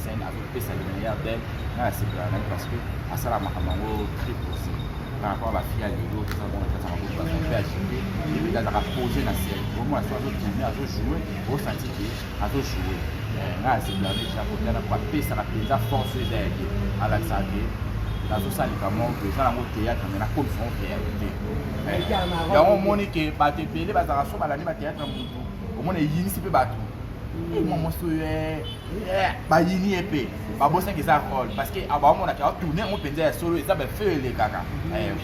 scène, azopesa le meilleur d'elle. Nga nasepelaka na ye parce que asala makambo yango très posé par rapport à bafille ya lelo. Toza bongo na kati ya maboko, baza mpe agité. Epi azalaka posé na scène, omona so azotourne, azojoue, osanti ke azojoue. Nga nasepelaka déjà kotala po apesaka mpenza force oyo eza ya ye, alakisaka ke nazosala likambo moko eza nango théâtre, mais nakomisa yango réalité. Yango omoni ke bato ebele bazalaka so balandi bathéâtre, motu omona eyinisi mpe bato, mwa mwasi oyo bayini ye mpe babosaki eza rôle, parce que baomonaka atourne yango mpenza ya solo, eza bafeu elekaka.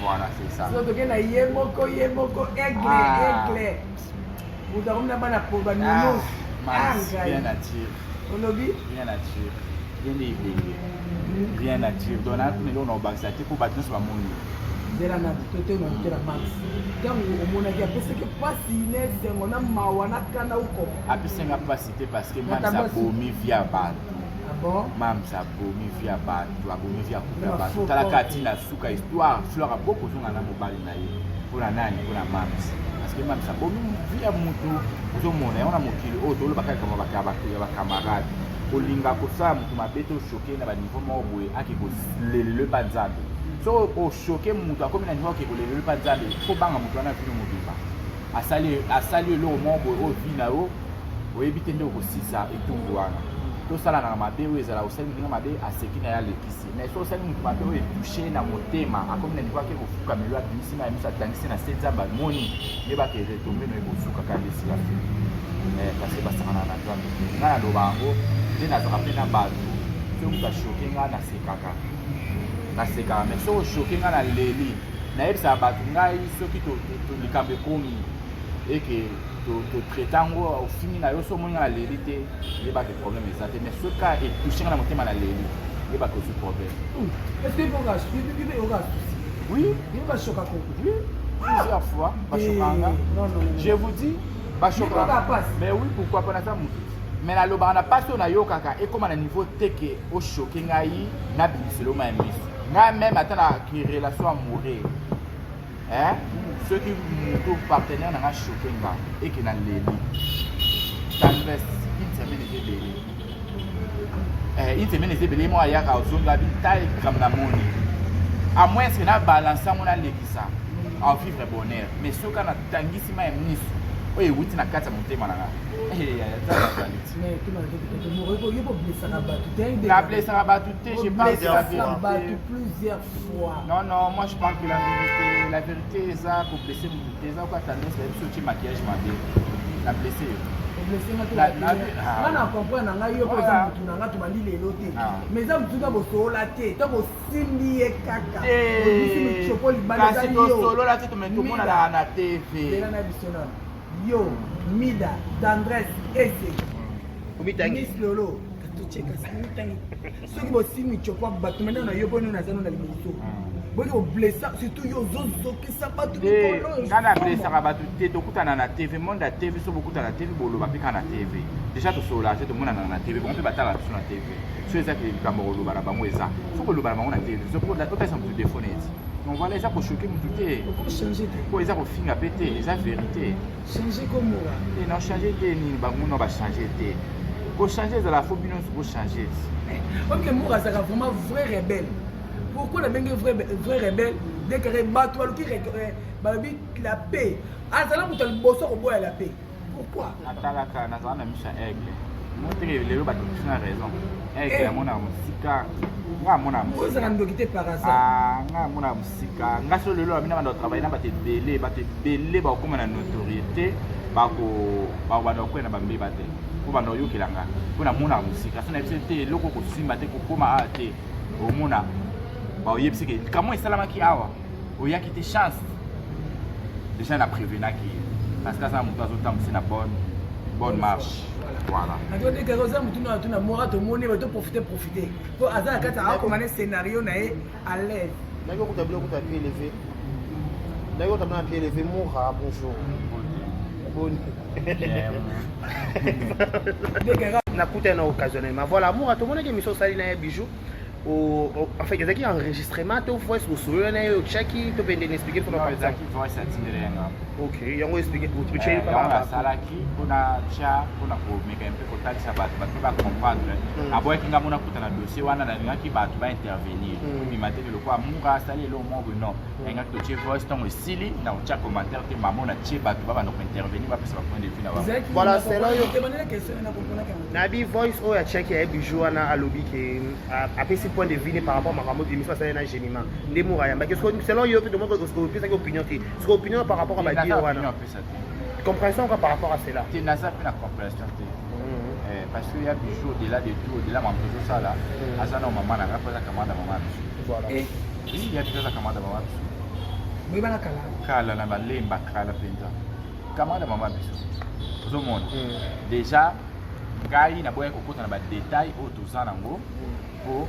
Voilà, c'est ça. So toke na ye moko, ye moko aigle. Aigle, moto akomi na bana po banonos. Rien à dire. Olobi? Rien à dire, rien de ebenge, rien à dire. Donc natuna eloko na kobakisa te mpo bato nyonso bamoni. Nzela na totema totela max, ntango omonaki apesaki mpasi na esengo na mawa na kanda ukoma? Apesenga mpasi te, parce que mams abomi vie ya bato. Ah bon? Mams abomi vie ya bato, abomi vie ya couple ya bato. Talaka ntina suka histoire, Fleur aboko ozonga na mobali na ye mpona nani? Mpona mams, parce que mams abomi vie ya motu. Ozomona yango na mokili oyo, tolobaka likambo ya bacamarade. Kolinga kosala motu mabe te, ochoquer na baniveau moko boye, ake kolelelo epa Nzambe. So ochoquer motu, akomi na niveau ake kolelelo epa Nzambe, fo banga motu wana vino mobimba. Asali eloko moko boye oyo vi na yo oyebi te nde okosisa etumbu wana. Tosalanaka mabe oyo ezala osali moninga mabe, aseki na ye, alekisi. Mais so osali motu mabe oyo etouche na motema, akomi na niveau ake kofuka melo, abimisi na miso, atangisi na se, Nzambe amoni, yebaka eretombe no ekosukaka nde esika fini, parce que basakanaka na Nzambe te. Ngai naloba yango nde nazalaka mpe na bato. Soki moto achoquer ngai, nasekaka, nasekaka. Mais soki ochoquer ngai, naleli. Nayebisaka bato ngai, soki likambo ekomi eke totraite yango, ofingi na yo, so omoni ngai naleli te, yebaka problème eza te. Mais soki kaka etouche ngai na motema, naleli, yebaka ozwi problème. Est-ce que oyoka souci? Oui. Bashokako? Oui, plusieurs fois bashokanga. Je vous dis, bashokaka, mais oui, pourquoi pas? Naza motu, mais nalobaka na mpasi oyo nayokaka ekóma na niveau te ke ochoquer ngai, nabimiselo ma ya miso. Ngai même ata na relation amoureux, soki moto partenaire na nga choquer nga eke na leli, tendresse, une semaine eza ebele, une semaine eza ebele. Mo ayaka ozonga bi ta likambo na moni, à moins que na balance yango, nalekisa avivre bonheur. Mais soki natangisi ma ya miso oyo ewuti na kati ya motema na nga. Nablessaka bato te, je parle de la vérité. Plusieurs fois. Non, non, moi je parle de la vérité. La vérité eza koblesser motu te. Eza koka tendance na biso, otie maquillage mabe, na blesse yo. Nga na comprendre na ngai, yo mpo eza motu na nga, tobandi lelo te. Mais eza motu nga bosolola te, ntango osimbi ye kaka, obisi michopo libanda. Kasi tosolola te, tomonanaka na TV. Lela na biso nano, yo Mida, Tendresse, ese Miss Lolo, tocheka mitangi. Soki bosimbi michopo bato mena na yo mpo nino naza no na liboso, boki koblessa, surtout yo ozozokisa bato. Nga na blessaka bato te. Tokutana na TV, monde ya TV. So bokutana na TV, boloba mpe kaka na TV. Déjà tosolola te, tomonana na TV, bango mpe batala biso na TV. So eza ke likambo koloba na bango, eza so koloba na bango na TV, otalisa motu défaut neti. Donc voilà, eza kochoquer motu te, po eza kofinga mpe te, eza vérité. Change komora. Te, na change te. Nini, bango no bachange te. Kochange ezala fo bino nyonso bochange. Ok, Moura azalaka vraiment vrai rebelle. Pourquoi nabengi vrai, vrai rebelle? Dekare bato baluki, balobi la paix, azala moto ya liboso koboya la paix. Pourquoi? Natalaka, nazala na miso ya aigle. Moteke lelo bato biso na raison, aigle amonaka mosika, nga amonaka. Ozala ndoki te par hasard? Nga amonaka mosika. Nga so lelo amina banda kotravaille na bato ebele, bato ebele bakokóma na notoriété, bakobanda kokwea na bambeba te, mpo banda koyokela nga, mpo namonaka mosika. So nayebisi te, eloko kosimba te, kokóma awa te, omona baoyebisi ke likambo esalamaki awa, oyaki te. Chance déjà na prévenaki ye, parce que aza moto azotambwisa na bonne marche, voilà. Atodekaka oza motu na tuna mora, tomoni bato profite profite po aza na kati, akoma ne scénario na ye à l'aise. Ndaki okuta biloko kuta pied levé, ndaki okuta na pied levé. Moura, bonjour, boni? Nakutani na occasionnellement. Voilà, Moura, tomonaki émission osali na ye Bijou. En fait, ezalaki enregistrement to voice osolola na ye otiaki to mpe ndenge expliquer mpona Non, ezalaki voice atindela ye nga. Ok, yango expliquer. Yango nasalaki mpona tya, mpona komeka mpe kotalisa bato, bato mpe bacomprendre. Aboyaki nga mona kuta na dossier wana, nalingaki bato baintervenir. Bima te lokola Mura asali eloko moko boye, non. Nalingaki totie voice, ntango esili na kotia commentaire te, mamo natie bato babanda kointervenir, bapesa bapoint de vue na bango. Voilà, selon yo. Nabi voice oyo atiaki ya Bijou wana, alobi ke apesi point de vue ne par rapport makambo émission asali na Gemima nde Mura ayambaki. Selon yo mpe tomoko opesaki opinion te, parce que opinion par rapport à badire wana, apesa te. Compréhension quoi par rapport à cela? Te, naza mpe na compréhension te. Parce que ya Bijou, au-delà de tout, au-delà makambo tozosala, aza na mama na nga mpo aza camarade ya mama biso. Voilà. Oui, ya Bijou aza camarade ya mama biso. Boyebana kala? Kala na balemba, kala mpenza, camarade ya mama biso. Ozomona déjà ngai naboyaki kokota na badetail oyo toza nango mpo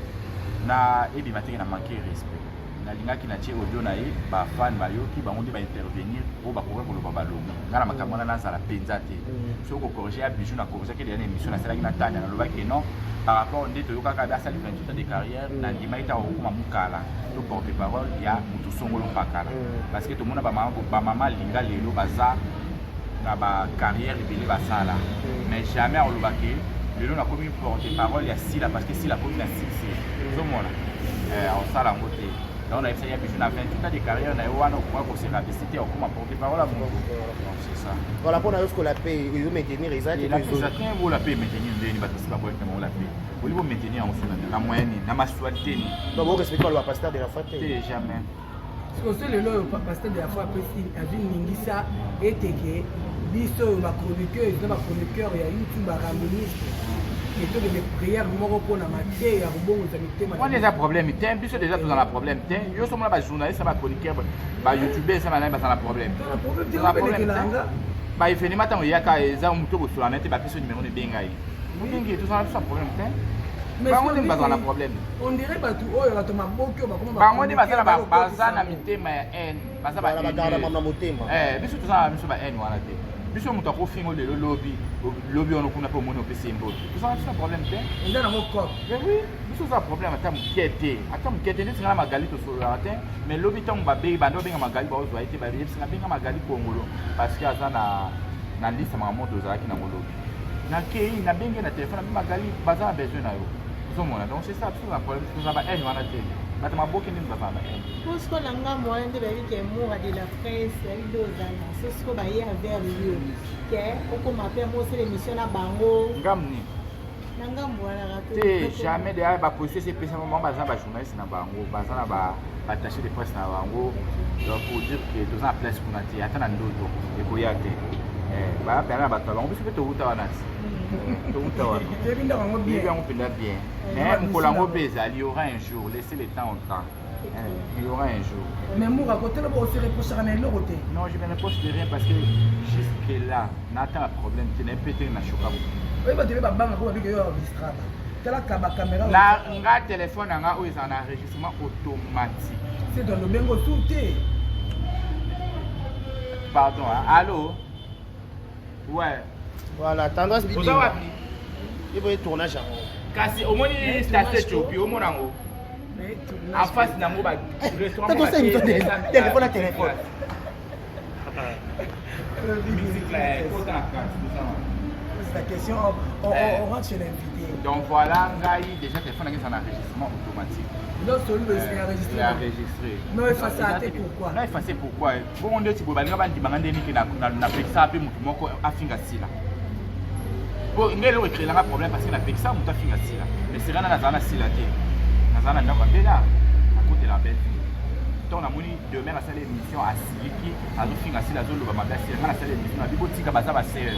na ebima teke na manque respect. Nalingaki natie audio na ye, bafan bayoki, bango nde baintervenir oyo bakoki koloba, balobi. Ngai na makambo wana nazala mpenza te. Soki kocorriger ya Bijou, na corrigeaki deja na émission nasalaki na Tania. Nalobaki non, par rapport nde toyokaka asali 28 ans de carrière, nandimaki ntango kokóma mokala to porte parole ya motu songolo pakala, parce que tomona bamama alinga lelo baza na bacarrière ebele basala, mais jamais alobaki lelo nakomi porte parole ya Sila, parce que Sila akomi na succès. Ozomona, osala yango te. Donc nayebisaki ya Bijou, na 28 ans de carrière na ye wana, okoka kose rabaisser te, okoma porte parole ya moto. Donc c'est ça. Voilà, mpona yo sikola mpe ezomaintenir eza te? Te, bola mpe maintenir ndeni bato basi bakoyaki na bango la paix, oli bomaintenir yango so na moyen nini, na masualité nini? Donc borespecte baloba pasteur de la foi te? Te, jamais. Sikoyo lelo oyo pasteur de la foi apesi, azwi ningisa eteke biso oyo bachroniqueuse na bachroniqueur ya YouTube, barandomiste, etokende prière moko mpona mateya ya kobongoza mitema. Wana eza problème te. Biso déjà toza na problème te. Yo so mona bajournaliste, bachroniqueur, bayoutube, eza banani baza na problème? Problème. Baévénement ntango eyaka, eza moto bosolana na te, bapesi numéro na ebenga ye, mobengi, tozala biso na problème te. Bango nde bazala na problème. On dirait bato oyo, bato maboki oyo bakoma. Bango nde baza na mitema ya haine, baza. Na motema. Biso toza na biso ba haine wana te. Biso moto akofinga lelo, lobi lobi wana kuna mpe omoni opesi ye mbote, tozala biso na problème te. Eza nango cop. Oui, biso oza problème ata moke te, ata moke te. Neti nga na Magali tosololaka te, mais lobi ntango babengi, banda obenga Magali, baozwa ye te, bayebisinga benga Magali Kongolo parce que aza na liste makambo tozalaki nango. Lobi nakei, nabengi na telefone, abi Magali baza na besoin na yo. Ozomona, donc c'est ça. Biso na problème, toza ba haine wana te. Bato maboki ndenge baza na ba haine. Po siko na ngambo wana nde bayebi ke Moura de la presse bayebi nde ozala so, siko baye vers yo ke okoma mpe mosala émission na bango. Ngambo nini? Na ngambo wana. Te, jamais. De baposition esi epesama bango, baza na bajournaliste na bango, baza na baattaché de presse na bango. Donc pour dire que toza na place kuna te, ata na ndoto ekoya te. Bapena na bato na bango, biso mpe towuta wana ti towuta wana. Toyebi ndako yango bien. Yango mpenza bien, mais mokolo yango mpe ezali, y aura un jour. Laissez le temps au temps, il y aura un jour. Mais Moura, kotala bo ose reprochaka na eloko te? Non, je me reproche de rien parce que jusque là nata problème te, nayebi te na shoka. Oyebi bato ebe babangaka, babiki yo enregistraka, talaka bacaméra. Na nga telefone na nga oyo ezala na enregistrement automatique. C'est dans lobengo su te. Pardon, hein? Allo, ouais. Voilà, Tendresse. Oza wapi? Iboye tournage yango. Kasi omoni station Ethiopie, omona yango en face nango ba restaurant. Téléphone na téléphone. Musique là, kota na kati, tout ça. C'est la question, on rentre chez l'invité. Donc voilà, ngai déjà téléphone ngai eza na enregistrement automatique. Non, solo c'est enregistré. Enregistré. Non, effacé te, pourquoi? Non, effacé pourquoi? Bongo ndeti boye balinga bandimanga nde niki napekisa mpe motu moko afinga Sila. Po ngai eloko ecréelanga problème parce que napekisa moto afinga Sila, mais serana nazala na Sila te, nazala na ndako ya Bela, nakotela belle fille. Ntango namoni Demer asali émission, asiliki, azofinga Sila, azoloba mabe asila, ngai nasali émission na bibotika, baza basere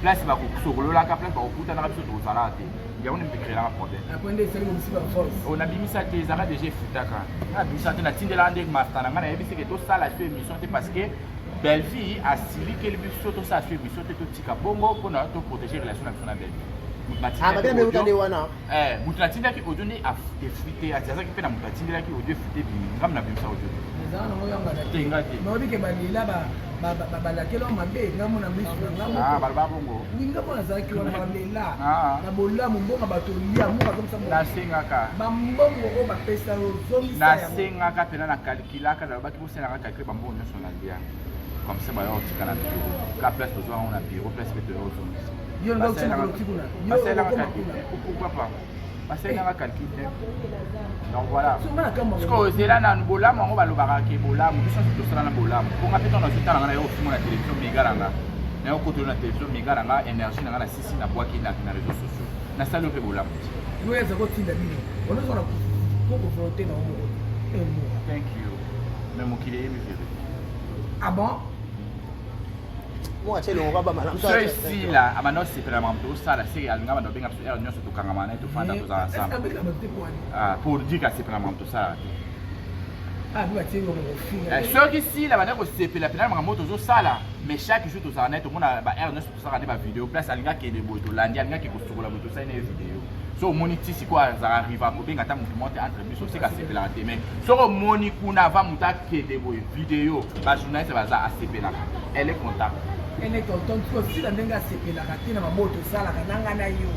place bakosokololaka, place bakokutanaka, biso tozalaka te. Yango nde moto ecréelanga problème. Après nde esali komisi baforce. O nabimisa te, ezalaka déjà efutaka. Nga nabimisa te, natindelaka nde master na ngai, nayebisi ke tosala so émission te parce que Belleville asilikeli biso, tosala so émission te, totika bongo mpona toprotéger relation na biso na Belleville. Wana. Moto natindaki audio nde efuite, azalaki mpe na moto atindelaki audio, efuite, ebimi. Ngambi nabimisa audio ezala nango yanga te, nga te. Nayebi ke balela. Balakela mabe nga mona miso na nga. Ah, baloba bongo. Nga mona azalaki wana balela Ah. na bolamu, mbongo bato lia mongo azongisa mbongo. Nasengaka. Bambongo oyo bapesa yo, ozongisa yango. Nasengaka mpena, na calculaka, nalobaki bosalaka calcul bambongo nyonso na lia, comme ça baya kotika na bureau ka place tozwa yango na bureau, place mpe toya kozongisa. Yo nga otia makolo kuna. Yo Basalelaka okoma calcul kuna. te, pourquoi pas? Basalelaka calcul te, donc voilà. So nga na kambo. Sikoyo ozela nanu bolamu yango, balobaka ke bolamu biso nyonso tosala na bolamu mponga mpe ntango nazotala nga na yo ofingo na télévision méga na nga, na yo kotolo na télévision méga na nga, énergie na nga na sisi nabwaki na réseaux sociaux, nasali yo mpe bolamu ti. Yo eza kotinda bino onozona koko volonté na yo moko emora. Thank you, mais mokili eyebi vérité. Ah bon? Mo atie elongo kaba malamu. So esila abanda osepela makambo tosala, seke alinga banda obenga biso heure nyonso, tokangama na ye, tofanda, tozala ensemble. Abeka bato te po wani. Ah, pour dire kasepela makambo tosalaka te. Ah, bi batie yo kofinga. Soki sila banda kosepela mpena makambo oyo tozosala, mais chaque jour tozala na ye, tomona baheure nyonso tosalaka nde bavideo, place alingi akende boye tolandi, alingi ake kosukola boye tosali na ye video. So omoni ti sikoyo azalaka riva kobenga ata motu moko te entre biso, seka asepelaka te. Mais soki omoni kuna avant moto akende boye video, bajournaliste baza, asepelaka, elle est content. Elle est contente. Kosila ndenge asepelaka te na maboyo tosalaka na nga na yo,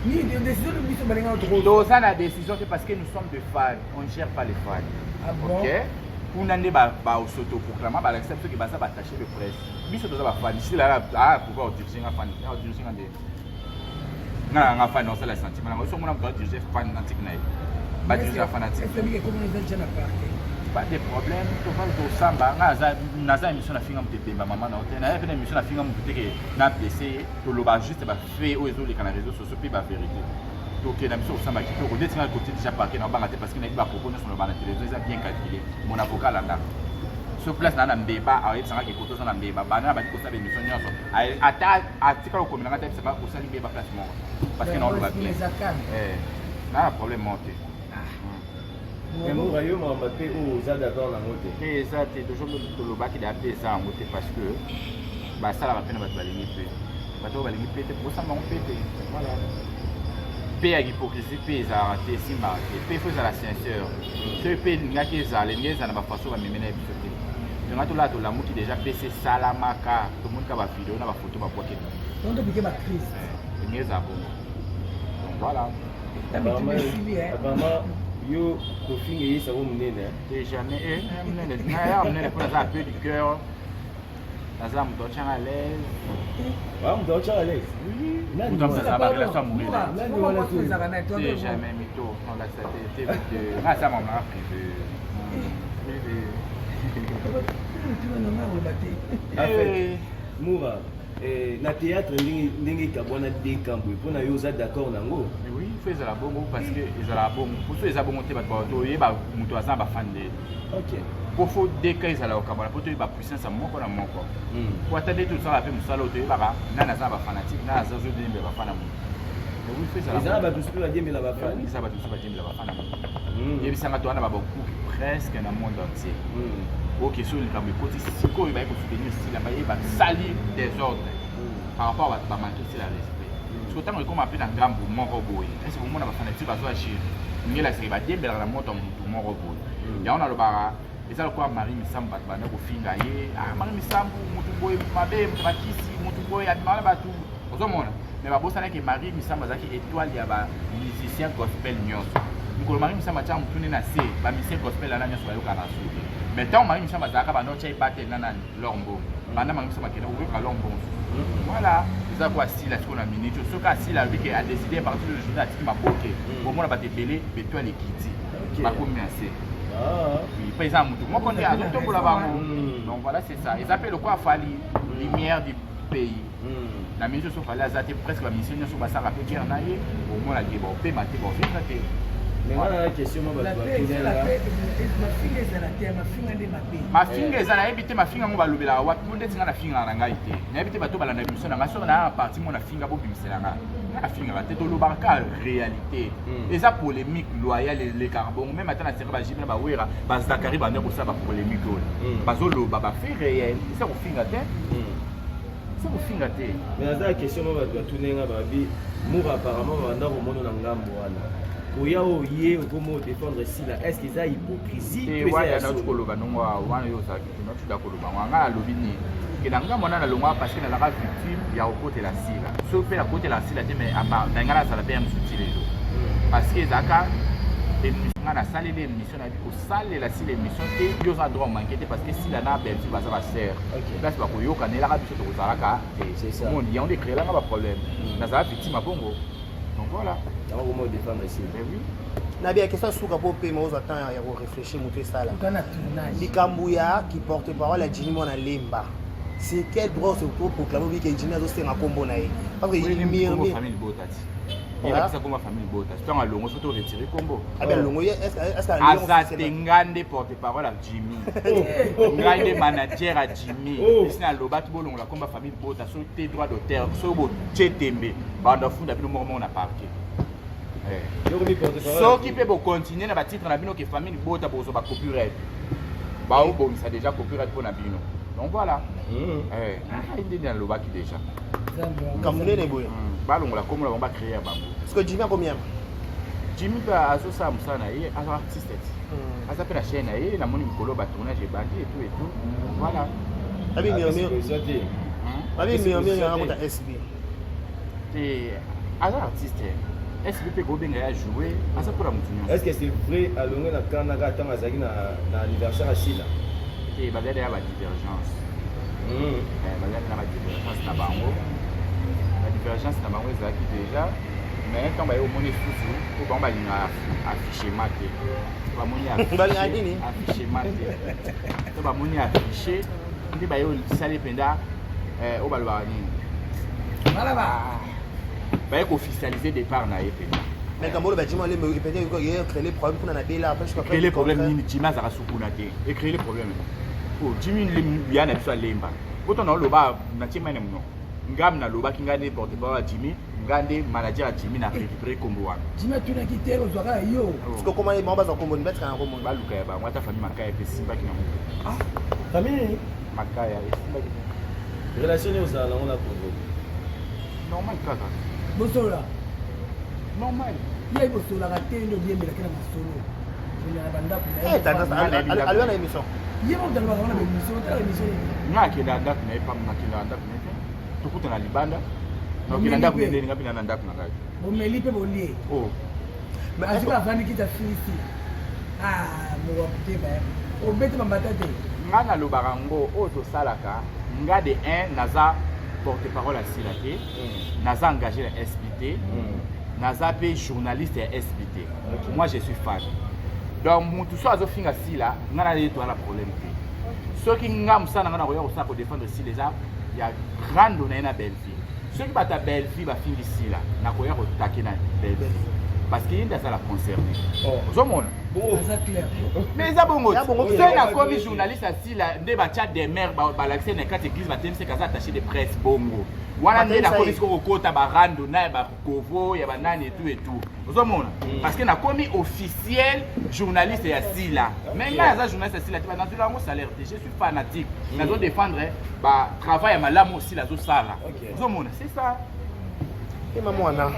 nini décision biso balingaka toko? Toza na décision te parce que nous sommes des fans, on ne gère pas les fans. Ah bon? Ok, kuna nde baautoproclama, balakisa biso ke baza baattaché de presse, biso toza bafan. Sila aa pouvoir odirige nga fan, odirige nga nde nga na nga fan, osala sentiment nango. So omona moto adirige fan fanatique na ye, badirige fanatique. Est-ce que ekomi eza déjà na parquet? Pas de problème, tofali tosamba. Nga naza émission na finga moto ebemba mama na yo te, naye mpe na émission na finga moto te ke na blessé ye. Toloba juste bafaits oyo ezoleka na réseau sociaux mpe bavérité. Tokenda biso kosamba kitoko ndeti nga côté déjà parquet na obanga te parce que nayebi bapropos nyonso naloba na télévision eza bien calculé. Mon avocat alandaka so place na na mbeba, ayebisanga ke koto oza na mbeba. Banda na bandi kosala émission nyonso, ata atikala kokomelanga te, ayebisanga osali mbeba place moko parce que naoloba bien. Eza calme. Na na problème moko te. Mais Moura, yo makambo mpe oyo oza d'accord nango te? Te, eza te. Toujours tolobaki da mpe eza yango te parce que basalaka mpe na bato balingi mpe bato oyo balingi mpe te, kosala bango mpe te. Voilà, mpe ya hypocrisie mpe ezalaka te, esimbaka te. Mpe faut ezala sincère. Soki mpe elingaki ezala, elingi ezala na bafaçon bamemena ye biso te. Tonga tolala, tolamuki déjà mpe se esalamaka, tomoni ka bavideo na bafoto babwaki. Donc topike bacrise. Elingi ezala bongo, donc voilà. Apparemment yo kofinga eyesako monene. Te, jamais. Monene naya monene mpo naza peu du cœur, naza moto atianga à l'aise. Wa moto aotyaka à l'aise? Nani? Moto amusala barelation amoureux. Nani wana te? Te, jamais mito olakisa te te te, nga aza mamaka privé privé. En fait, Moura, na théâtre ndenge ndenge ekabwana dekambo, mpo na yo oza d'accord nango? Oui, faut ezala bongo parce que ezalaka bongo. Poso eza bongo te, bato bato oyeba moto aza na bafan nde. Po faut deka ezala kokabwana mpo toyeba puissance ya moko na moko. Po ata nde tosala mpe mosala oyo, toyebaka nani aza na bafanatique, nani aza ozodembela bafan na moto. Oui, faut ezala eza na bongo. Bato mosusu mpe badiembela bafan. Eza bato mosusu badiembela bafan na moto. Yebisanga, to wana babakuki presque na monde entier. Ok, so likambo ekoti sikoyo, baye kosoutenir Sila, baye basali désordre par rapport à bato bamanke Sila respect. Soki ntango ekóma mpe na ngambu moko boye, ese komona bafanatike bazo agir ndenge elakisaki badiembelaka na moto ya motu moko boye. Yango nalobaka eza lokola Marie Misambu, bato banda kofinga ye: ah, Marie Misambu motu boye mabe, moto bakisi, motu boye abimaka na bato, ozomona. Mais babosanaki Marie Misambu azalaki étoile ya bamusicien gospel nyonso. Mokolo Marie Misambu atiaka motu nde na se, bamusicien gospel wana nyonso bayokaka na su te. Mais ntango Marie Misambu azalaka, banda otya ebateli na nani, Lor Mbongo, banda Marie Misambu akende, okoyoka Lor Mbongo. Voilà, eza ko asila sikoyo na minute oyo. Soki asila, alobi ke adécide à partir de journée atiki maboke, bomona bato ebele betoile ekiti, bakomi na se. Mpe eza motu moko nde azotombola bango. Donc voilà, c'est ça. Eza mpe lokola Fally, lumière du pays. Na minute nyonso Fally aza te, presque bamission nyonso basalaka mpe guerre na ye, omona ke baopema te, baovivre te. Mais wana na question mo bato batunela. Mafinga ezala te, mafinga nde mabe. Mafinga eza, nayebi te mafinga yango balobelaka wapi. Po ndeti nga nafingaka na ngai te, nayebi te bato balanda émission na ngai. Soki naa parti mo nafinga, bobimisela nga. Nga nafingaka te, tolobaka ka réalité. Eza polémique loyale, elekaka bongo. Même ata na sere bajibe na bawera, bazakari banda kosala bapolémique oyo, bazoloba bafaits réel, eza kofinga te, eza kofinga te. Mais naza na question mo bato batunenga, babi Moura apparemment babanda komona na ngambo wana. Koya oyo ye okomi odéfendre Sila, est ce que eza hypocrisie to eza wana ya nauti solo? Koloba ndongo wana, yo ozalaki te. Nauti da koloba ngo. Ngai nalobi nini? Ke na ngambo wana nalongwaka parce que nazalaka victime ya kokotela Sila. Soki mpe nakotela Sila te, mais na ngai nazala mpe ya mosusu ti lelo, parce que ezalaka émission. Ngai nasaleli émission, nayebi kosalela Sila émission te. Yo oza droit omanke te, parce que Sila na Bellevue baza basœurs. Place bakoyokanelaka, biso tokozalaka C'est te. ça. Omoni, yango nde ecréelanga baproblème. Nazala victime ya bongo, donc voilà. Yango komi odéfendre Sila. Eh oui. Na bien, question suka mpo pema, ozwa temps ya koréfléchir moto esala. Oka na tournage. Likambo ya ki porte parole ya Jini Mwana Lemba, c'est quel droit se proclame obi ke Jini azosenga nkombo na ye? Parce que Kombo murmure famille libota ti yelakisa kombo ya famille libota. Ntango alongo, soki toretire kombo. Abi alongo ye, est ce Aza te. Nga nde porte parole ya Jimmy, ngai nde manager ya Jimmy. Esi nalobaki, bolongola kombo ya famille libota. Soki te, droit d'auteur, soki botie tembe, banda funda bino moko moko na parquet. Yo komi porte parole. Soki mpe bocontinue na batitre na bino ke famille libota, bozwa bacopyright. Baobongisa déjà copyright mpo na bino, donc voilà. Ngai nde nalobaki déjà. Kamunene boye. Balongola kombo na bango, bacréer ya bango. Parce que Jimi akomi yama. Jimmy mpe azosala mosala na ye, aza artiste ti aza mpe na chaîne na ye. Namoni mikolo batournage ebandi etu etu, voilà. Abi murmure. Position te. Abi murmure yanga kota SB. Te, aza artiste. SB mpe kobenga ya jouer, aza mpona motu nyonso. Est ce que c'est vrai, alongwe na kana kaka ntango azalaki na anniversaire ya Sila? Te, bazali ya badivergence. Bazali na badivergence na bango. Badivergence na bango ezalaki déjà, mais ntango baye omoni susu po bango balingaka affichement te. Bamoni Balingaka nini? Affichement te. To bamoni affiche nde baye osali mpenza oyo balobaka nini? Balaba. Baye koofficialiser départ na ye mpenza. Mais kambo oloba Jimi Alemba, peut-être ye créer les problèmes kuna na Bela après, je crois. Créer problème nini? Jimi azalaka sukuna te. Ecréer problème o Jimi ya na biso alemba poto na oloba natie mai na monoko. Ngam nalobaki, ngai nde porte parole ya Jimi, ngai nde manager ya Jimi, na récupéré kombo wana. Jimi atunaki te, ozwaka ya yo. Parce que comment bango bazwa kombo ni batika na kombo? Baluka ya bango. Ata famille Makaya epe esimbaki nango. Famille nini? Makaya esimbaki. Relation nini ozala nango na Congo? Normal kaka. Bosolola? Normal. Ye bosololaka te, nde obiembelaki na masolo na bandako na ye. Aloba na émission. Ye mo talobaka wana baémission, otala émission nini? Nga akenda ndako na ye pam, nakenda ndako na ye te. Tokutana libanda, nakenda ndako na ye ndeni, nga mpe na ndako na ngai. Bomeli mpe bolie. Oh. Azuka avandi kiti, afilisi mowa motema, obeti bambata te. Nga nalobaka yango oyo tosalaka. Nga de 1, naza porte parole ya Sila te, naza engagé na SB te, naza mpe journaliste ya SB te. Moi, je suis fan. Donc mutu so azofinga Sila, nga na ye toza na problème te. Soki nga mosala na nga nakoya kosala kodéfendre Sila, eza ya grande na ye na Belleville. Soki bato ya Belleville bafingi Sila, nakoya kotake na Belleville, parce que ye nde azala concerné. Ozomona? Aza clair. Mais eza bongo. Ya bongo. Soki nakomi journaliste ya Sila, nde batya demer, balakisi na kati église, batemiseka aza attaché de presse. Bongo wana nde Batemisa nakomi ye. sikoyo kokota barando na ya bakovo ya banani etu etu, ozomona? Parce que nakomi officiel journaliste ya Sila. Mais ngai aza journaliste ya Sila te, nazwela yango salaire te. Je suis fanatique, nazodéfendre batravail ya malamu oyo Sila azosala. Ozomona, c'est ça. Pema mwana.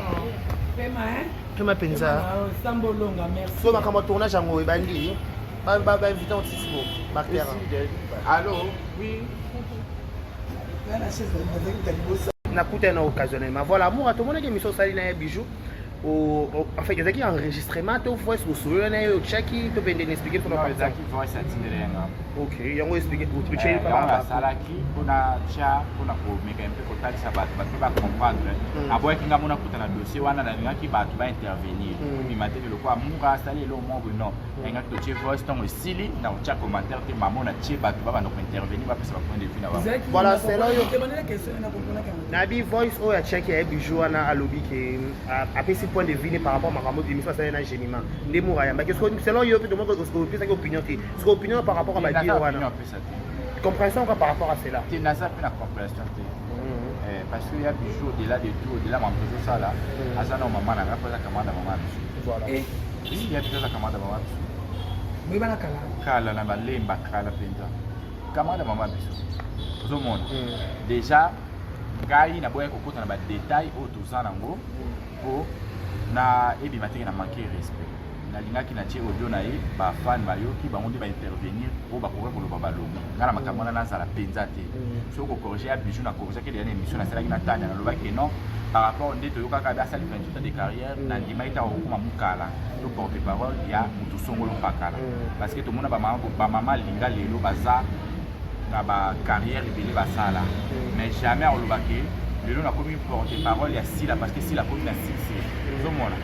Pema, hein? Pema mpenza. Sambo Olonga, merci. So makambo ya tournage yango ebandi, bainvité otisiko bactère. Allo, oui. Nakutani na occasionnellement. Voilà, amour, tomonaki émission osali na ye Bijou. En fait, ezalaki enregistrement to voice osolola na ye otiaki to mpe ndenge? Expliqué mpona. Non, ezalaki voice atindela yanga. Ok, yango expliqué. Yango nasalaki mpona tia, mpona komeka mpe kotalisa bato, bato mpe bacomprendre. Aboyaki nga mona kuta na dossier wana, nalingaki bato baintervenir. Bima te lokola amour asali eloko moko boye. Non, nalingaki totie voice, ntango esili na kotia commentaire te. Mamo natie bato babanda kointervenir, bapesa bapoint de vue na bango. Voilà, selon yo. Nabi voice oyo atiaki ya ye Bijou wana, alobi ke apesi point de vue ne par rapport makambo émission asali na Gemima, nde Mour ayambaki. Selon yo mpe, tomoki opesaki opinion te. Parce que opinion par rapport à Naza badire opinion wana, apesa te. Compréhension quoi par rapport à cela? Te, naza mpe na compréhension te. Parce que ya Bijou, au-delà de tout, au-delà makambo tozosala, aza na mama na nga mpo aza camarade ya mama biso. Voilà. Oui, ya Bijou aza camarade ya mama biso. Boyebana kala. Kala na balemba, kala mpenza, camarade ya mama biso. Ozomona déjà, ngai naboyaki kokota na badetail oyo toza nango mpo Na ebima te ke na manque respect. Nalingaki na tie audio na ye, ba fan bayoki, bango nde ba intervenir oyo bakoki koloba balobi. Nga na makambo wana nazala penza te. Soki ko corriger ya Bijou na corrigeaki dejà na emission nasalaki na Tania, nalobaki ke non par rapport nde toyokaka asali 28 ans de carrière, nandimaki te akokoma mukala to porte parole ya mutu songolo pakala. Parce que tomona ba mama ba mama linga lelo baza na ba carrière ebele basala, mais jamais akoloba ke lelo nakomi porte parole ya Sila parce que Sila akomi na succès. Ozomona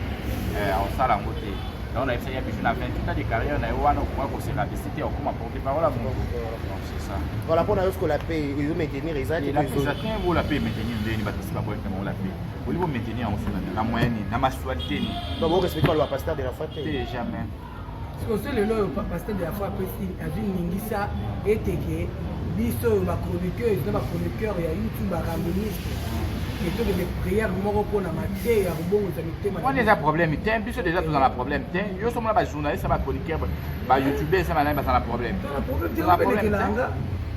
akosala yango te. Donc nayebisaki ya Bijou na 28 ans de carrière na ye wana okoka kose rabaisser te, okoma porte parole ya moto. Donc c'est ça. Voilà, mpona yo sikola mpe ezo maintenir eza te? La paix eza te. Ola pe maintenir ndeni bato basi baboyaki na bango la paix. Oli bo maintenir yango so na moyen nini, na masualité nini? Donc bo respecte baloba pasteur de la foi te? Te, jamais. Sikoyo lelo oyo pasteur de la foi apesi azwi ningisa eteke biso oyo bachroniqueuse na bachroniqueur ya YouTube, barandoniste, etokende prière moko mpona mateya ya kobongoza mitema. Wana eza problème te. Biso déjà toza na problème te. Yo somona bajournaliste, bachroniqueur, bayoutube eza banani baza na problème? Toza problème te.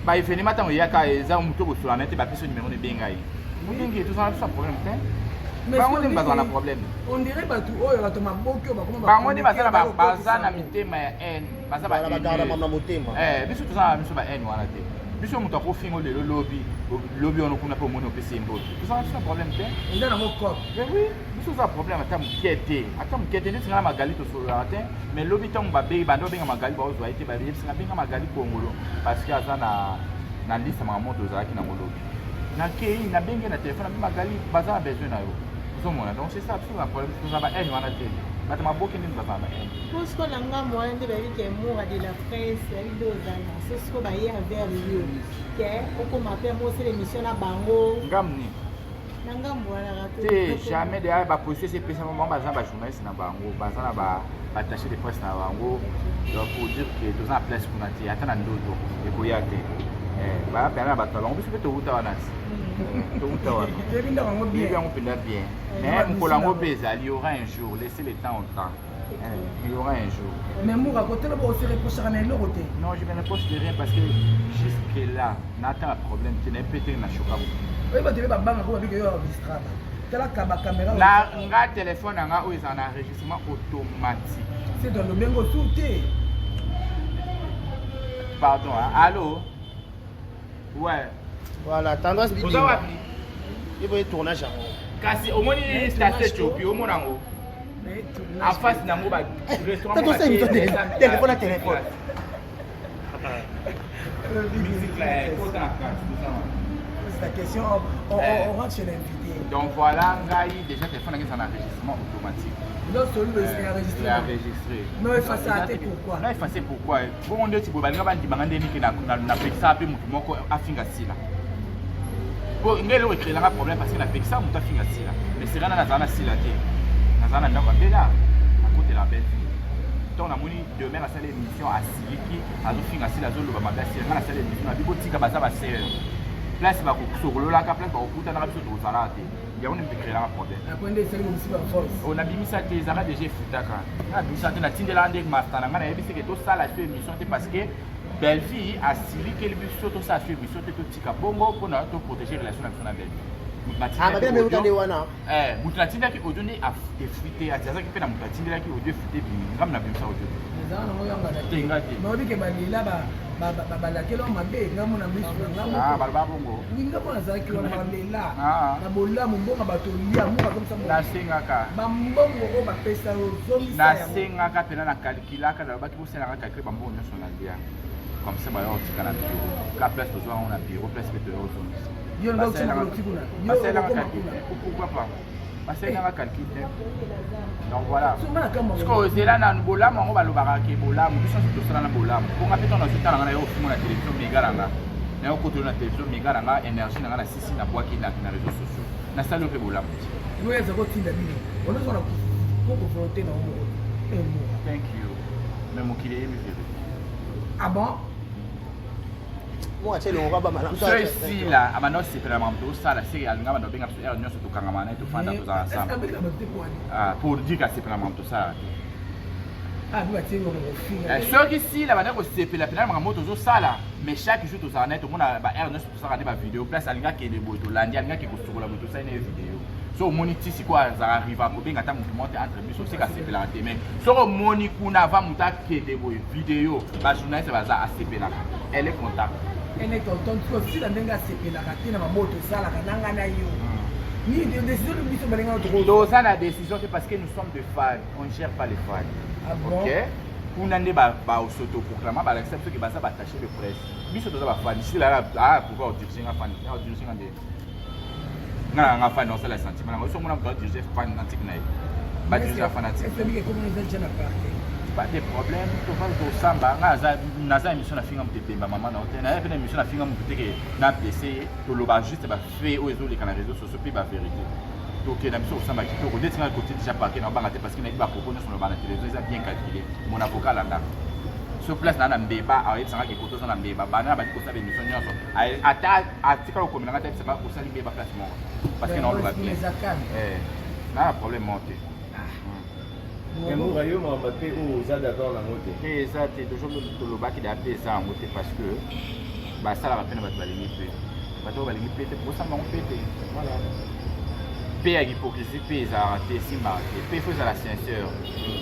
Baévénement ntango eyaka, eza moto bosola na te, bapesi numéro nebenga ye, mobengi, toza na biso na problème te. Bango nde bazala na problème. On dirait bato oyo, bato maboki oyo bakoma. Bango nde baza na mitema ya haine, baza na motema. Biso toza na biso ba haine wana te. Biso moto akofinga lelo, lobi lobi wana kuna mpe omoni opesi ye mbote, toza na biso na problème te. Eza nango cop. Mais oui, biso oza problème ata moke te, ata moke te. Neti nga na Magali tosololaka te, mais lobi ntango babengi, banda obenga Magali, baozwa ye te, bayebisinga benga Magali Kongolo parce que aza na liste makambo tozalaki nango. Lobi nakei, nabengi na telefone, abi Magali baza na besoin na yo. Ozomona? Donc c'est ça. Biso na problème, toza ba haine wana te. Bato maboke ndenge baza na ba haine. Mpo siko na ngambo wana nde bayebi ke Moura de la presse yabi nde ozala so siko baye envers yo ke okoma mpe mosala émission na bango. Ngambo nini? Na ngambo wana. Te, jamais. De baposition esi epesama bango, baza na bajournaliste na bango, baza na baattaché de presse na bango. Donc pour dire que toza na place kuna te, ata na ndoto ekoya te. Bapena na bato na bango, biso mpe towuta wana ti towuta wana. Toyebi ndako yango bien. Yango mpenza bien, mais mokolo yango mpe ezali, y aura un jour. Laissez le temps au temps, il y aura un jour. Mais Moura, kotala bo ose reprochaka na eloko te? Non, je me reproche de rien parce que jusque là nata problème te, nayebi te na choka. Oyebi bato ebe babangaka, babike yo enregistraka, talaka bacaméra. Na nga telefone na nga oyo ezala na enregistrement automatique. C'est dans lobengo su te. Pardon, hein? Allo, ouais. Voilà, Tendance. Oza wapi? Iboye tournage yango. Kasi omoni station Ethiopie, omona yango en face nango ba restaurant. Téléphone na téléphone. Musique là, kota na kati, tout ça. C'est la question, on rentre chez l'invité. Donc voilà, ngai déjà téléphone ngai eza na enregistrement automatique. Non, celui c'est enregistré. Enregistré. Non, effacé te, pourquoi? Non, effacé pourquoi? Bongo ndeti boye balinga bandimanga nde niki napekisa mpe motu moko afinga Sila. Po ngai eloko ecréelanga problème parce que napekisa moto afinga Sila, mais serana nazala na Sila te, nazala na ndako ya Bela, nakotela belle fille. Ntango namoni demer asali émission, asiliki, azofinga Sila, azoloba mabe asila, ngai nasali émission na bibotika, baza basere place bakosokololaka, place bakokutanaka, biso tozalaka te. Yango nde moto ecréelanga problème. Après nde esali bomisi ba voice. Nabimisa te, ezalaka déjà efutaka. Nga nabimisa te, natindelaka nde master na ngai, nayebi seke tosala so émission te parce que Belleville asilikeli biso, tosala so émission te, totika bongo mpona toprotéger relation na biso na Belleville. Nde wana. Moto natindaki audio nde efuite, azalaki mpe na moto atindelaki audio, efuite, ebimi. Ngambi nabimisa audio. Ezala nango yanga. Te, nga te. Nayebi ke balela balakela mabe, ngambo na miso na nga. Baloba bongo? Ngambo nazalaki wana, balela na bolamu mbongo bato lia mo bazongisa. Nasengaka. Bambongo oyo bapesa yo, zongisa. Nasengaka mpena, na calculaka, nalobaki bosalaka calcul bambongo nyonso na lia, comme ça baya kotika na bureau ka place tozwa yango na bureau, place mpe toya kozongisa. Basalelaka calcul te, pourquoi pas? Basalelaka calcul te. Donc voilà, sikoyo ozela nanu bolamu yango, balobaka ke bolamu, biso nyonso tosala na bolamu. Mponga mpe ntango nazotala nga na yo ofingo na télévision méga na nga, na yo kotolo na télévision méga na nga, énergie na nga na sisi nabwaki na réseaux sociaux, nasali yo mpe bolamu ti. Yo eza kotinda bino onozona koko volonté na yo moko. Thank you, mais mokili eyebi vérité. Ah bon? Mo atie elongo kaba malamu. So esila abanda osepela makambo tosala, seke alinga banda obenga biso heure nyonso, tokangama na ye, tofanda, tozala ensemble pour dire ke asepela makambo tosalaka te. Soki sila banda kosepela mpena makambo tozosala, mais chaque jour tozala na ye, tomona ba heure nyonso tosalaka nde bavideo, place alingi akende boye tolandi, alingi ake kosukola boye tosali na ye video. So omoni ti sikoyo azalaka riva kobenga ata motu moko te entre biso, seka asepelaka te. Mais soki omoni kuna avant moto akende boye video, bajournaliste baza, asepelaka, elle est contente. Elle est contente. Osila ndenge asepelaka te na maboto tosalaka na ngai na yo. Nini décision biso balingaka? Toza na décision te parce que nous sommes des fans, on ne gère pas les fans. Ah bon? Ok, kuna nde baautoproclama, balakisa biso ke baza baattaché de presse. Biso toza bafan. Sila aa pouvoir odirige nga fan, odirige nga nde nga na nga fan, osala sentiment nango. So omona moto adirige fan fanatique na ye, badirige fanatique. Esemiki ekomi eza déjà na parquet. Pas de problème, tofali tosamba. Nga naza émission na finga moto ebemba mama na yo te. Naye mpe na émission na finga moto te ke na blessé ye. Toloba juste bafaits oyo ezoleka na réseau sociaux mpe bavérité. Tokenda biso kosamba kitoko. Ndeti nga côté déjà parquet, na obanga te parce que nayebi bapropos nyonso loba na télévision eza bien calculé. Mon avocat alandaka sur place na mbeba, ayebisanga ke koto oza na mbeba. Banda na bandi kosala émission nyonso, ata atikala kokomelanga te, ayebisanga osali mbeba place moko parce que naoloba bien. Eza calme. Na na problème moko te. Mais Moura, yo makambo mpe oyo oza d'accord nango te? Te, eza te. Toujours tolobaki da mpe eza yango te parce que basalaka mpe na bato balingi mpe bato oyo balingi mpe te, kosala bango mpe te. Voilà, mpe ya hypocrisie mpe ezalaka te, esimbaka te. Mpe faut ezala sincère.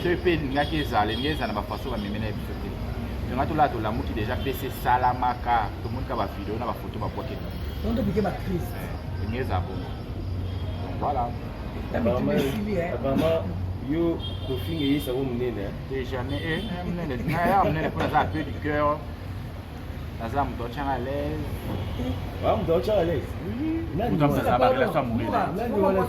Soki mpe elingaki ezala, elingi ezala na bafaçon bamemena ya biso te. Tonga tolala, tolamuki déjà mpe se esalamaka, tomonika bavideo na bafoto babwaki. Donc topike bacrise. Elingi ezala bongo. Donc voilà. Apparemment yo kofinga eyesako monene. Te, jamais. Monene naya monene mpo naza peu du cœur, naza moto atianga à l'aise. Ah, moto aotyaka à l'aise? Moto aza barelation amoureux. Nani wana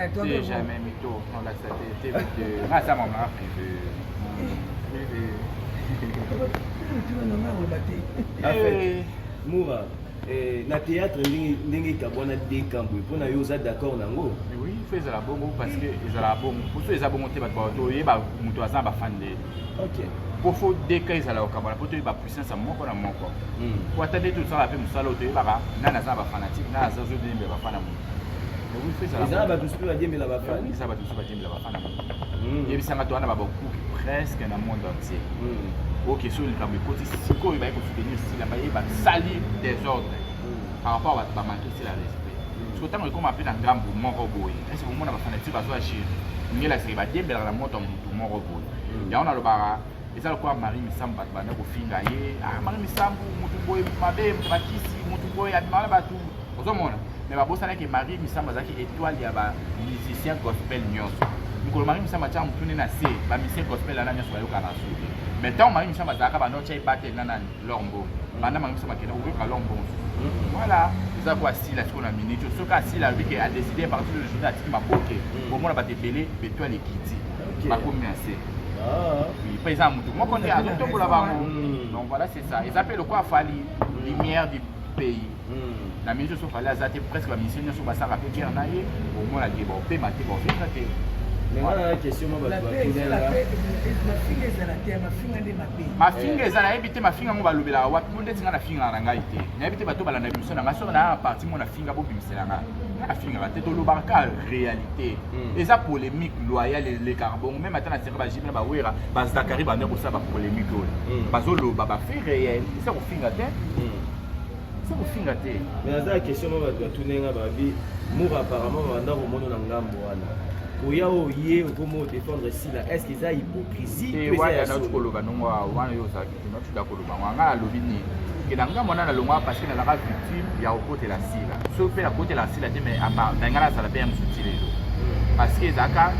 te? Te, jamais mito nolakisa te, te te. Nga aza mamaka privé, privé. En fait, Moura, na théâtre ndenge ekabwana dekambo, mpo na yo oza d'accord nango? Oui, faut ezala bongo parce que ezalaka bongo. Poso eza bongo te, bato toyeba moto aza na bafan nde. Po faut deka ezala kokabwana mpo toyeba puissance ya moko na moko. Po ata nde tosala mpe mosala oyo, toyebaka nani aza na bafanatique, nani aza ozodembela bafan na moto. Oui, faut ezala. Eza na bato mosusu mpe badiembela bafan. Eza bato mosusu badiembela bafan na moto. Yebisanga, to wana babakuki presque na monde entier. Ok, so likambo ekoti sikoyo, baye kosoutenir Sila, baye basali désordre par rapport à bato bamanke Sila respect. Soki ntango ekóma mpe na ngambu moko boye, ese bomona bafanatique bazo agir ngelakisaki, badiembelaka na moto ya motu moko boye. Yango nalobaka, eza lokola Marie Misambu. Bato banda kofinga ye: ah, Marie Misambu motu boye mabe, moto bakisi, motu boye abimaka na bato. Ozomona, mais babosanaki Marie Misambu azalaki étoile ya bamusicien gospel nyonso. Mokolo Marie Misambu atiaka motu nde na se, bamusicien gospel wana nyonso bayokaka na su te. Mais ntango Marie Misambu azalaka, banda otya ebateli na nani, Lor Mbongo. Banda Marie Misambu akenda, okoyoka Lor Mbongo. Voilà, eza ko asila sikoyo na minute oyo. Soki asila, alobi ke adécide à partir de journée atiki maboke, bomona bato ebele betoile ekiti, bakomi na se. Mpe eza motu moko nde azotombola bango. Donc voilà, c'est ça. Eza mpe lokola Fally, lumière du pays. Na minute nyonso Fally aza te, presque bamusicien nyonso basalaka mpe guerre na ye. Omona ke baopema te, baofinga te. Mais nga na question mo bato batunela. Mafinga ezala te, mafinga nde mabe. Mafinga eza, nayebi te mafinga yango balobelaka wapi. Mo ndeti nga nafingaka na ngai te. Nayebi te bato balanda émission na ngai. Soki na parti mo nafinga, bobimisela nga. Nga nafingaka te, tolobaka ka réalité. Eza polémique loyale, elekaka bongo. Même ata na seka bajibe na bawera, bazakari banda kosala bapolémique oyo, bazoloba bafaits réel. Eza kofinga te, eza kofinga te. Mais naza na question mo bato batunenga, babi Mour apparemment babanda komona na ngambo wana, koya oyo ye okoma odéfendre Sila, est ce que eza hypocrisie to eza ya Wana solo? Koloba ndongo wana, yo ozalaki te. Natuda koloba ngo, nga nalobi nini? Ke na ngambo wana nalongwaka parce que nazalaka victime ya kokotela Sila. Soki mpe nakotela Sila te, mais na ngai nazala mpe ya mosusu ti lelo, parce que ezalaka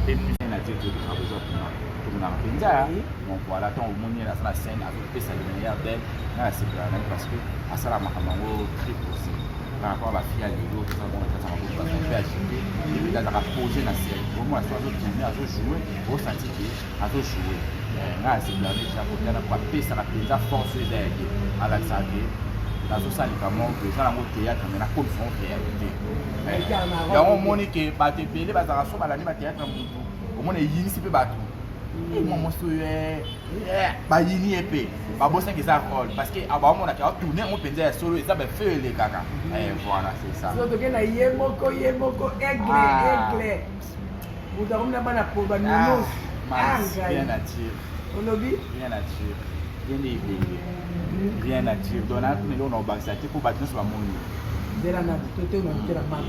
émission na tie toleka kozwa kuna, tomonaka mpenza. Donc voilà, ntango omoni aza na scène, azopesa le meilleur d'elle, nga nasepelaka na ye parce que asala makambo yango très posé par rapport à bafille ya lelo. Toza bongo na kati ya maboko, bato mpe agité. Epi azalaka posé na scène, omona so azotourne, azojoue, osanti ke azojoue. Nga asepelaka déjà kotana po apesaka mpenza force oyo eza ya ye. Alakisaka ke nazosala likambo moko eza nango théâtre, mais nakomisa ngo réalité. Yango omoni ke bato ebele bazalaka so balandi bathéâtre ya motu, omona eyinisi mpe bato. Mwa mwasi oyo bayini ye mpe babosaki eza rôle, parce que baomonaki atourne yango mpenza ya solo, eza bafe elekaka. Voilà, c'est ça. So toke na ye moko, ye moko aigle. Aigle, moto akomi na bana po banono. Rien à dire. Olobi? Rien à dire, ye nde ebele, rien à dire. Donc nakuna eloko na kobakisa te mpo bato nyonso bamoni. Nzela nani tote na tela max.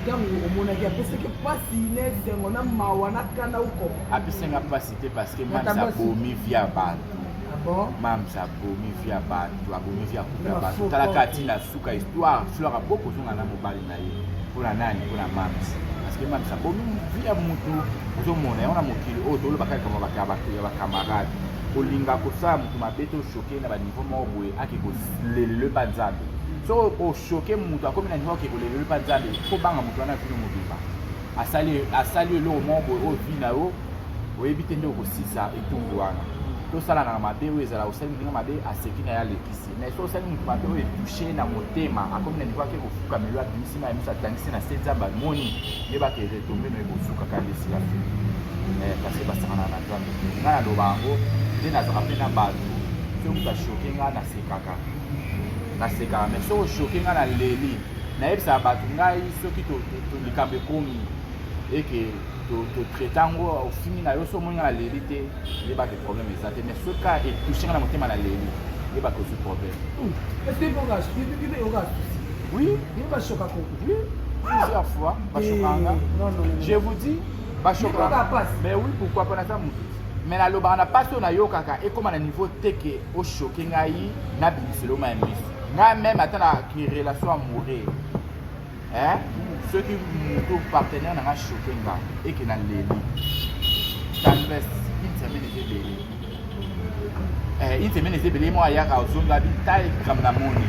Ntango omonaki apesaki mpasi na esengo na mawa na kanda ukoma. Apesi nga mpasi te parce que mams abomi vie ya bato. Ah bon? Mams abomi vie ya bato, abomi vie ya couple ya bato. Talaka ntina suka histoire, Fleur aboko ozonga na mobali na ye. Mpona nani? Mpona mams. Parce que mams abomi vie ya mutu, ozomona yango na mokili oyo toloba kaka likambo ya ba camarade. Kolinga kosala mutu mabe to choquer na ba niveau moko boye ake kolelelo epa Nzambe. Soki o choquer mutu akomi na niveau ake kolelelo epa Nzambe, faut banga mutu wana vino mobimba. Asali asali eloko moko boye oyo vie na yo oyebi te nde okosisa etumbu wana. Tosalanaka mabe oyo ezala osali moninga mabe aseki na ye alekisi. Mais soki osali moto mabe oyo etouche na motema akomi na niveau ake kofukamela abimisi mai ya miso atangisi na se Nzambe amoni yeba ke retombe no ekosuka kaka nde esika fini. Eh, parce que basakanaka na Nzambe te. Ngai naloba yango nde nazalaka mpe na bato soki moto achoke ngai nasekaka nasekaka mais soki ochoke ngai naleli nayebisaka bato ngai soki likambo ekomi eke totraite yango ofingi na yo so omoni nga naleli te yeba ke problème eza te mais soki kaka etouche nga na motema naleli yeba ke ozwi problème. Est-ce que yoka souci? Oui. Yo bashokako. Oui, plusieurs fois bashokaka nga. Je vous dis bashokaka. Mais oui, pourquoi pas naza motu. Mais nalobaka na mpasi oyo nayokaka ekóma na niveau te ke ochoke ngai nabimiselo mai ya miso. Ngai meme ata na relation amoureux eh soki moto partenaire na nga choke nga eke na leli tendresse une semaine eza ebele eh, une semaine eza ebele moko ayaka ozonga bitala likambo na moni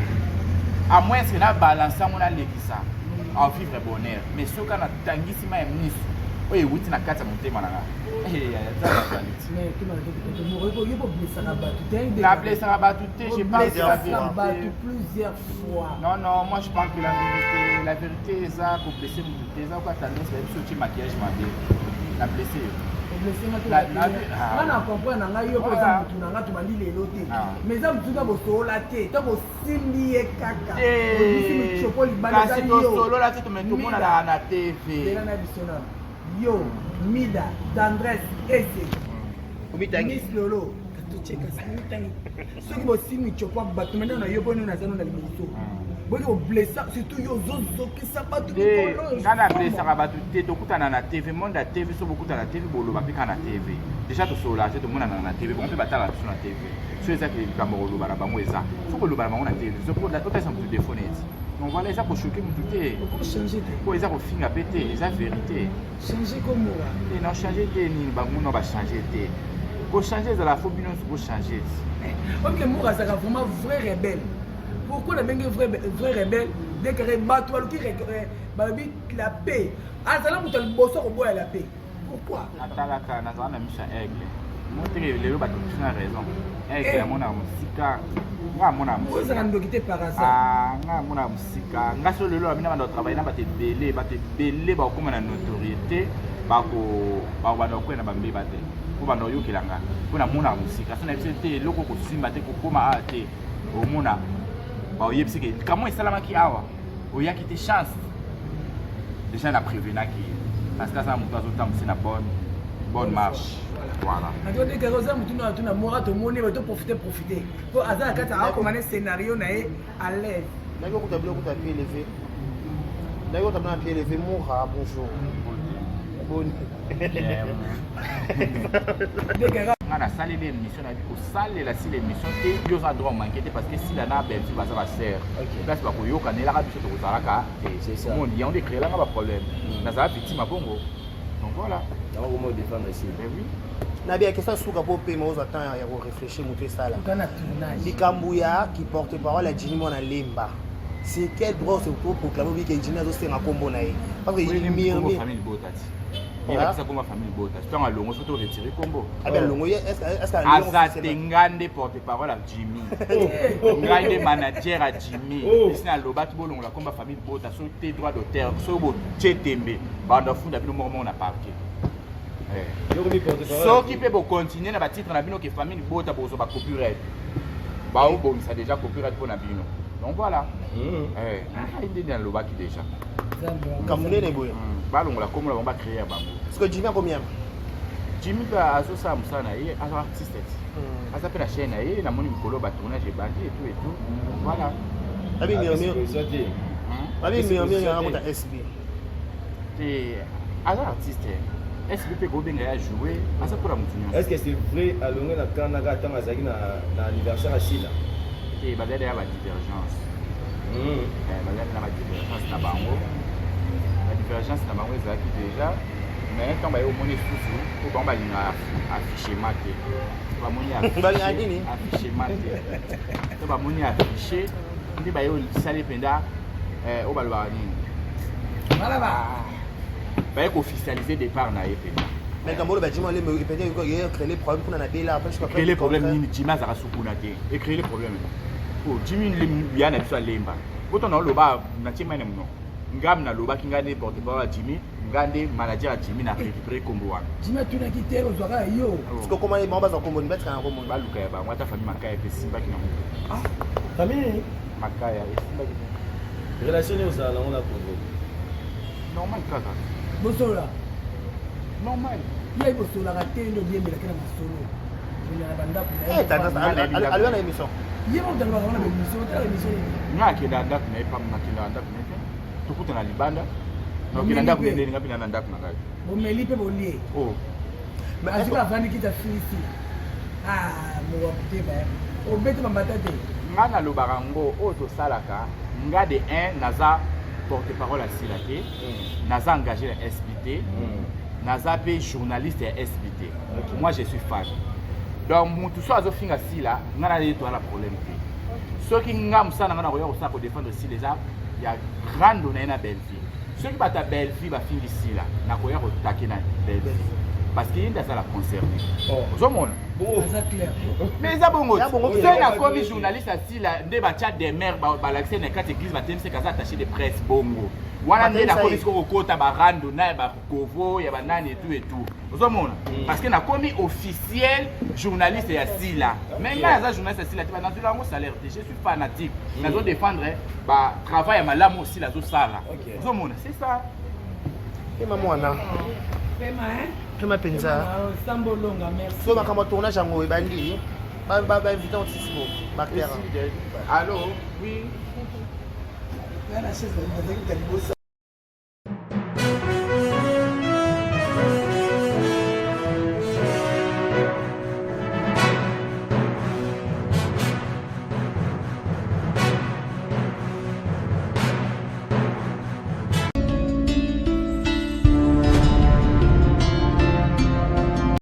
à moins que na balance yango nalekisa en vivre bonheur mais soki natangisi mai ya miso oyo ewuti na kati ya motema na nga Na blessaka bato te, je parle de la vérité. Plusieurs fois. Non, non, moi je parle que la vérité. La vérité eza ko blesser mutu te, eza ko tendance ba biso tie maquillage mabe. Na blesser yo. Nga na comprendre na ngai yo mpo eza motu na ngai tobandi lelo te mais eza motu na bosolola te ntango osimbi ye kaka obisi micopo libanda kasi tosolola te tomonanaka na tv na biso nano yo mida tendresse ese omitangi miss lolo tocheka soki bosimbi micopo bato mena na yo boni naza no na liboso boki koblesa surtout yo ozozokisa bato nga na blesaka bato te tokutana na tv monde ya tv so bokutana na tv boloba mpe kaka na tv déjà tosolola te tomonana na tv bango mpe batalaka biso na tv so eza ke likambo koloba na bango eza fo koloba na bango na tv otalisa moto defo neti donc voilà eza kochoke motu te po eza kofinga mpe te eza vérité change komora te na change te nini bango no bachange te kochange ezala fo bino nyonso bochange ok mura azalaka vraiment vrai rebelle pourquoi nabengi vrai, vrai rebelle dekare bato baluki balobi la paix azala moto ya liboso koboya la paix pourquoi natalaka nazala na miso ya aigle moteke lelo bato biso na raison aigle amonaka mosika nga amonaka mosika ndoki te par hasard nga amonaka mosika nga so lelo amina banda kotravaille na bato ebele bato ebele bakokoma na notoriété bakobanda kokwela na bambeba te mpo banda koyokela nga mpo namonaka mosika so nayebisi te eloko kosimba te kokoma awa te omona baoyebisi ke likambo esalamaki awa oyaki te chance déjà na prévenaki ye parce que aza moto azotambwisa na bonne bonne marche voilà natondekaka oza motu na tuna mora tomoni bato profite profite po aza na kati akoma ne scénario na ye à l'aise naki okuta bino okuta pied levé naki okuta bino na pied levé mora bonjour boni nga nasaleli émission nayebi kosalela sila émission te yo oza droit omanke te parce que sila na belgique baza basere place bakoyokanelaka biso tokozalaka te omoni yango nde ecréelanga baproblème nazala victime ya bongo donc voilà yango komo défendre sila oui na bien question suka po pema ozwa temps ya koréfléchir moto esala likambo ya ki porte parole ya jini mwana lemba c'est quel droit se proclame obi ke jini azosenga nkombo na ye parce que murmure elakisa kombo ya famille bota ntango alongo soki toretire kombo aza te nga nde porte parole ya jimmy ngai nde manager ya jimmy esi nalobaki bolongola kombo ya famille bota soki te droit d'auteur soki botie tembe bando afunda bino moko moko na parquet soki mpe bocontinue na batitre na bino ke famille bota bozwa bacopyright baobongisa déjà copyright mpo na bino donc voilà ngai nde nalobaki déjà kamunene boye balongola kombo na bango bacreye ya bango parce que jimmy akomi yama jimmy mpe azosala mosala na ye aza artiste ti aza mpe na chaîne na ye namoni mikolo batournage ebandi etout etout voilà abi murmure Babi murmure yanga kota SB. Te aza artiste. SB mpe kobenga ya jouer aza mpona motu nyonso. Est-ce que c'est vrai alongwe na camp naka ntango azalaki na na anniversaire ya Sila? Te, bazali ya ba divergence. Bazali na ba divergence na bango. Ba divergence na bango ezalaki déjà, mais ntango baye omoni lisusu po bango balingaka affichement te. Bamoni Balingaka nini? Affichement te. To bamoni affiche nde baye osali mpenza oyo balobaka nini? Balaba. Baye koofficialiser départ na ye mpenza. Mais likambo oyo bajima lembe peut-être ye créer les problèmes kuna na Bela après jusqu'à Créer problème nini? Jimi azalaka sukuna te. Ecréer problème o Jimi ya na biso alemba poto na oloba natie mai na monoko. Ngam nalobaki, ngai nde porte parole ya Jimi, ngai nde manager ya Jimi, na récupéré kombo wana. Jimi atunaki te, ozwaka ya yo. Parce que comment bango bazwa kombo ni batika na kombo? Baluka ya bango, ata famille Makaya mpe esimbaki nango. Famille Makaya esimbaki. Relation nini ozala nango na Congo? Normal kaka. Bosolola? Normal. Ye bosololaka te, nde obiembelaki na masolo na bandako na ye. Aloya na émission. Ye moko talobaka wana baémission, otala émission nini? Nga akenda ndako na ye pam, nakendaka ndako na ye te, tokutana libanda. Nakokenda ndako na ye ndeni? Nga mpe na ndako na ngai. Bomeli mpe bolie? Oh. Azika avandi kita filisi mowa motema obete bambata te. Nga nalobaka ngo oyo tosalaka, nga de 1 naza porte parole ya Sila te, naza engagé na SB te, naza mpe journaliste ya SB te. Moi, je suis fan. Donc mutu so azofinga Sila, nga na ye toza na problème te. Soki nga mosala na nga nakoya kosala kodéfendre Sila eza ya grande na ye na Bellevie. Soki bato ya Bellevie bafingi Sila, nakoya kotake na Bellevie parce que ye nde azala concerné. Ozomona? Aza clair. Mais eza bongo. Ya bongo. Soki nakomi journaliste ya Sila nde batya demer, balakisi na kati église, batelemisi aza attaché de presse bongo wana nde Batelemisa nakomi ye. sikoyo kokota barando na ya bakovo ya banani etu etu. Ozomona? Parce que nakomi officiel journaliste ya Sila. Mais ngai aza journaliste ya Sila te, nazwila yango salaire te. Je suis fanatique, nazodéfendre batravail ya malamu oyo Sila azosala. Ozomona? C'est ça. Pema mwana. Pema, hein? Pema mpenza. Sambolonga, merci. So makambo ya tournage yango ebandi, bainvité otisimo baclaire. Allo, oui. Na chaise bazalaki liboso.